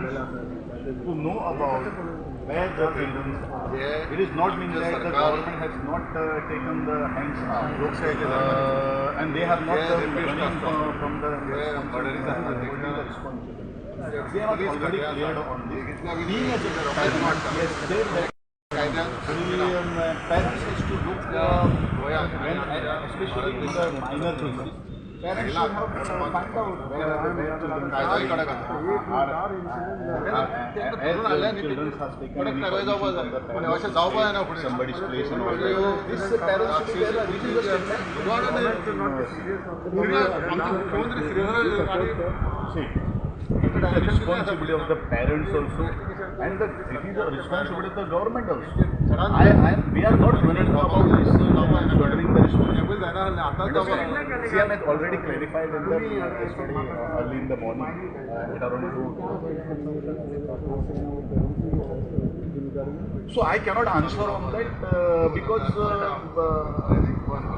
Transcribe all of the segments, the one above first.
parents to know about where the children are. It is not mean that the government has not taken the hands out and they have not running from the responsibility. They are already cleared on this. Being as a parent, yes, they the parents has to look when, especially in the minor cases, parents should have find out where children are, as children has taken any permission from the parents, somebody's place and all that. This parents should be there. This is the statement. See, it is the responsibility of the parents also, and it is the responsibility of the government also. We are not running about this, shouldering the responsibility. CM has already clarified in the yesterday early in the morning at around 2. So I cannot answer on that because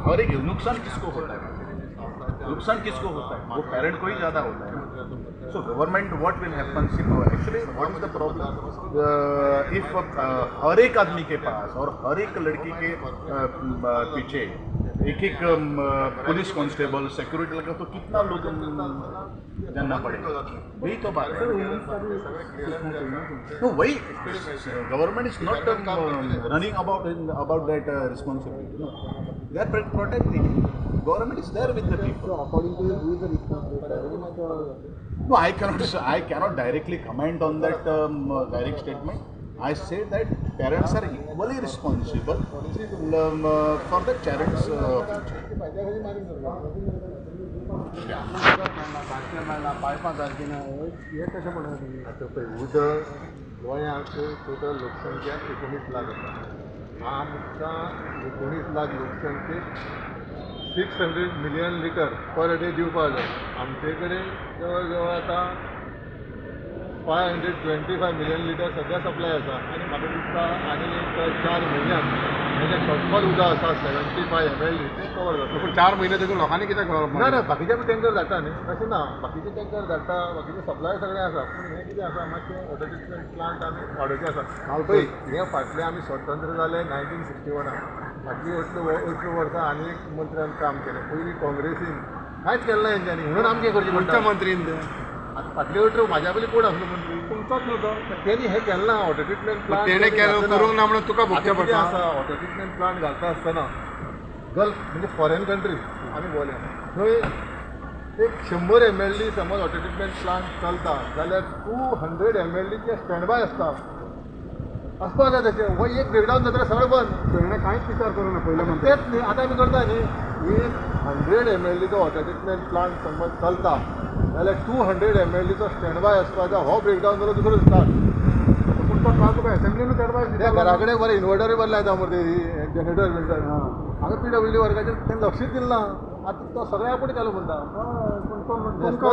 हर एक नुकसान किसको होता है? नुकसान किसको होता है? वो parent को ही ज़्यादा होता है. So government, what will happen? Actually, what is the problem? If हर एक आदमी के पास और हर एक लड़की के पीछे एक एक पुलिस कांस्टेबल सिक्योरिटी लगा तो कितना लोग जानना पड़ेगा. वही तो बात है. तो वही government is not running about that responsibility. They are protecting. Government is there with the people. So according to you, who is the responsible? No, I cannot directly comment on that direct statement. I say that parents are equally responsible for the children's future. उदक गोंयांत total लोकसंख्या 19 लाख आसा. आमकां 19 लाख लोकसंख्येक 600 million litre per day दिवपाक जाय. आमचे कडेन जवळ जवळ आतां 525 मिलियन लिटर सद्या सप्लाय आसा आनी म्हाका दिसता आनी एक 4 म्हयन्यान हेजें शॉर्टफॉल उदक आसा 75 MLD तें कवर जाता. पूण 4 म्हयने देखून लोकांनी कित्याक खबर ना ना बाकीचे बी टँकर धाडटा न्ही, तशें ना, बाकीचे टँकर धाडटा, बाकीचे सप्लाय सगळें आसा. पूण हें कितें आसा मातशें वॉटर ट्रिटमेंट प्लांट आमी वाडोवचें आसा. पळय हें फाटलें आमी स्वतंत्र जाले 1961 फाटलीं 18 वर्सां आनी एक मंत्र्यान काम केलें. पयलीं काँग्रेसीन कांयच केलें ना हेंच्यांनी, म्हणून आमचें करचें पडटा. मंत्रीन ते आतां फाटले 18 म्हाज्या पयलीं कोण आसलो मंत्री? तुमचोच न्हू तो. तेणी हें केलें ना. वॉटर ट्रिटमेंट प्लांट तेणें केलें करूंक ना म्हणून तुका भोगचें पडटा. आसा वॉटर ट्रिटमेंट प्लांट घालता आसतना गल्फ म्हणजे फॉरेन कंट्रीज आमी भोंवल्या थंय एक 100 MLD समज वॉटर ट्रिटमेंट प्लांट चलता जाल्यार 200 MLDचे स्टँड बाय आसता आसपाक जाय. तशें हो एक ब्रेकडावन जातकीर सगळें बंद. तेणें कांयच विचार करूंक ना पयलें म्हणटा तेंच न्ही. आतां आमी करता न्ही, एक 100 MLDचो वॉटर ट्रिटमेंट प्लांट समज चलता जाल्यार 200 MLDचो स्टँड बाय आसपाक जाय. हो ब्रेकडावन जालो दुसरो स्टार्ट. पूण तो काल तुका एसेंब्लीनूच एडवायस त्या घरा कडेन बरें इन्वर्टरूय बरें लायता मरे जनरेटर बिनरेटर. हांगा PWD वर्गाचेर तेणें लक्षूच दिलें ना. आतां तो सगळें आपूण केलो म्हणटा. पूण तो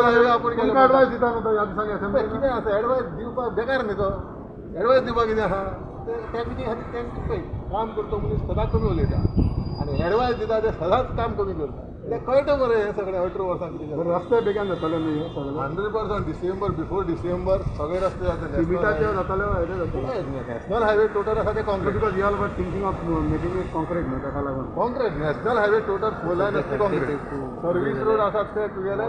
एडवायस दिता न्हू तो ह्या दिसांनी एसेंब्ली. कितें आसा एडवायस दिवपाक बेकार न्ही तो. एडवायस दिवपाक कितें आसा तें कितें आसा तें पळय काम करता मनीस सदांच कमी उलयता आनी एडवायस दिता ते सदांच काम कमी करता. तें कळटा मरे हें सगळें 18 वर्सां कितें जालें. रस्ते बेगीन जातले न्ही हे सगळे 100% डिसेंबर बिफोर डिसेंबर सगळे रस्ते जातले. सिमिटाचे जातले हेजे जातले. नॅशनल हायवे टोटल आसा ते concrete. Because you all were thinking of making it concrete न्हू ताका लागून. Concrete national highway total 4 line आसता कॉन्क्रीट. सर्वीस रोड आसात ते तुगेले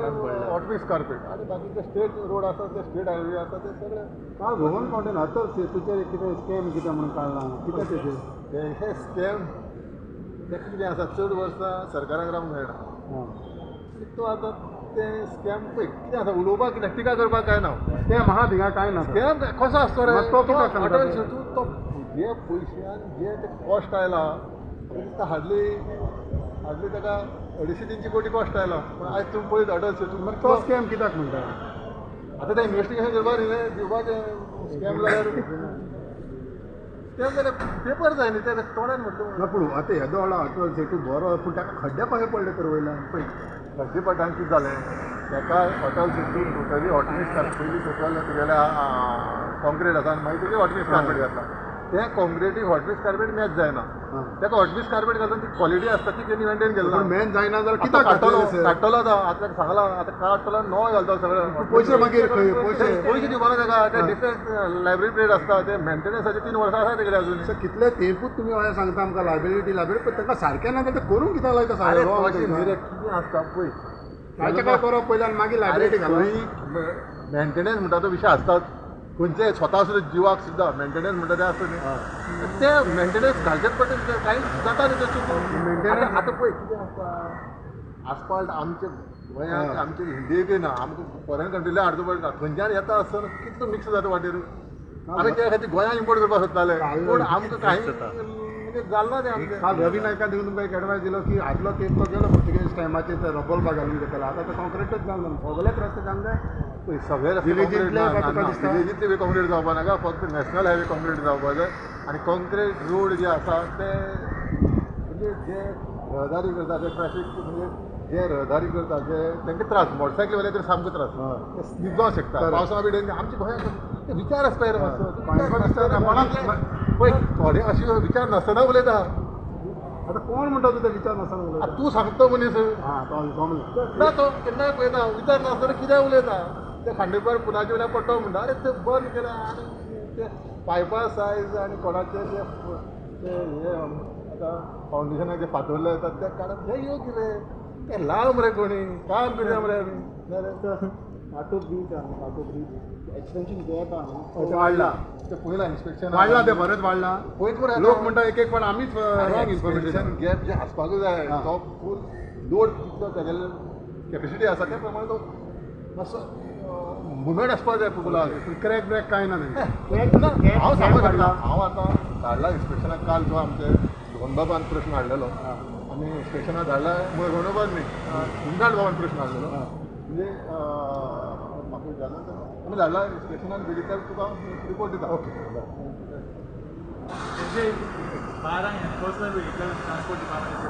हॉटमिक्स कार्पेट आनी बाकीचे स्टेट रोड आसात ते स्टेट हायवे आसा ते सगळे. काल रोहन खंवटेन अटल सेतूचेर कितें स्कॅम कितें म्हणून काडलां कितें तेजें? हे स्कॅम तें कितें आसा चड वर्सां सरकाराक रावंक मेळना. तो आतां तें स्कॅम पळय कितें आसा उलोवपाक कितें टिका करपाक कांय ना. स्कॅम आहा थिंगा कांय ना. स्कॅम कसो आसतो रे तो कित्याक सांगता? अटल सेतू तो जे पयश्यान जे ते कॉस्ट आयला म्हाका दिसता हार्डली हार्डली ताका 250-300 कोटी कॉस्ट आयला. पूण आयज तुमी पळयत अटल सेतू तो स्कॅम कित्याक म्हणटा? आतां तें इन्वेस्टिगेशन करपाक न्ही दिवपाचें स्कॅम जाल्यार स्कॅम जाल्यार पेपर जाय न्ही ते तोंडान म्हटलें. ना पूण आतां येदो व्हडलो अटल सेतू बरो पूण ताका खड्डे कशे पडले तर वयल्यान पळय खड्डे पडटान कितें जालें ताका Atal Setu totally hot mix carpet पयलीं टोटल तुगेल्या कॉन्क्रीट आसा आनी मागीर तुगे हॉटमिक्स कार्पेट घातला. तें कॉन्क्रिटीक हॉटमिक्स कार्पेट मॅच जायना. ताका हॉटमिक्स कार्पेट घालून ती क्वॉलिटी आसता ती तेणी मेंटेन केली ना. मॅच जायना जाल्यार कित्याक काडटलो काडटलो आतां आतां सांगलां आतां काडटलो नवो घालतलो सगळें. पयशे मागीर खंय पयशे पयशे दिवपा ना ताका. ते डिफेन्स लायब्ररी प्लेट आसता ते मेंटेनन्साचे 3 वर्सां आसा तेगेले अजून. सर कितले तेंपूच तुमी अशें सांगता आमकां लायबिलिटी लायबिलिटी, पण तांकां सारकें ना जाल्यार करूंक कित्याक लायता सारकें कितें आसता पळय ताचें काय करप पयलीं आनी मागीर लायबिलिटी घालप. मेंटेनन्स म्हणटा तो विशय आसता खंयचे स्वता सुद्दां जिवाक सुद्दां मेंटेनन्स म्हणटा तें आसता न्ही, तें मेंटेनन्स घालचेंच पडटा, कांय जाता न्ही तें चुकून. मेंटेनन्स आतां पळय कितें आसता आसफाल्ट आमच्या गोंयांत आमच्या इंडियेकय ना, आमकां फॉरेन कंट्रींतल्यान हाडचो पडटा. खंयच्यान येता आसतना कितलो मिक्स जाता वाटेर. आमी त्या खातीर गोंयांत इम्पोर्ट करपाक सोदताले पूण आमकां कांय म्हणजे जालें ना तें आमचें. काल रवी नायकान देखून तुमकां एक एडवायस दिलो की आदलो तेंप तो गेलो पुर्तुगेज टायमाचेर ते रबल बा घालून घेताले, आतां ते कॉन्क्रिटूच घालून सगळेच रस्ते जावंक जाय. पळय सगळे रस्ते विलेजींतले बी कॉन्क्रीट जावपा नाका, फक्त नॅशनल हायवे कॉन्क्रीट जावपा जाय. आनी कॉन्क्रीट रोड जे आसा ते म्हणजे जे रहदारी करता ते ट्रॅफीक म्हणजे जे रहदारी करता जे तांकां त्रास, मोटरसायकलीवाले तर सामको त्रास, ते स्लीप जावंक शकता पावसा बी. आमच्या गोंयांत ते विचार आसता रे मातसो पळय थोडे अशे विचार नासतना उलयता. आतां कोण म्हणटा तुका विचार नासतना उलयता? तूं सांगता मनीस ना तो केन्नाय पळयता विचार नासतना कित्याक उलयता. ते खांडेपार पुलाचे वयल्यान पडटो म्हणटा, अरे ते बंद केलें आनी ते पायपा सायज आनी कोणाचे ते हे आतां फावंडेशनाक जे फातोरले येतात ते काडप हें योग्य रे. ते लाव मरे कोणी काम करया मरे आमी. आटो ब्रीज आहा, आटो ब्रीज एक्सटेन्शन गॅप आहा वाडला ते पयला इन्स्पेक्शन वाडला, ते बरेंच वाडला. पळयत मरे लोक म्हणटा एक एक पण आमीच रॉंग इन्फॉर्मेशन. गॅप जे आसपाकूच जाय तो फूल लोड कितलो तेगेले कॅपेसिटी आसा त्या प्रमाणे तो मातसो मुवमेंट आसपाक जाय पुलाक. क्रॅक ब्रॅक कांय ना. हांव सांगूंक शकता, हांव आतां धाडला इन्स्पेक्शनाक काल जो आमचे रोहनबाबान प्रश्न हाडलेलो आमी इन्स्पेक्शनाक धाडला, रोहनबाबान न्ही गुंडाळ बाबान प्रश्न हाडलेलो म्हणजे म्हाका जालें आमी धाडला इन्स्पेक्शनाक बेगीन तुका रिपोर्ट दिता. Okay transport department.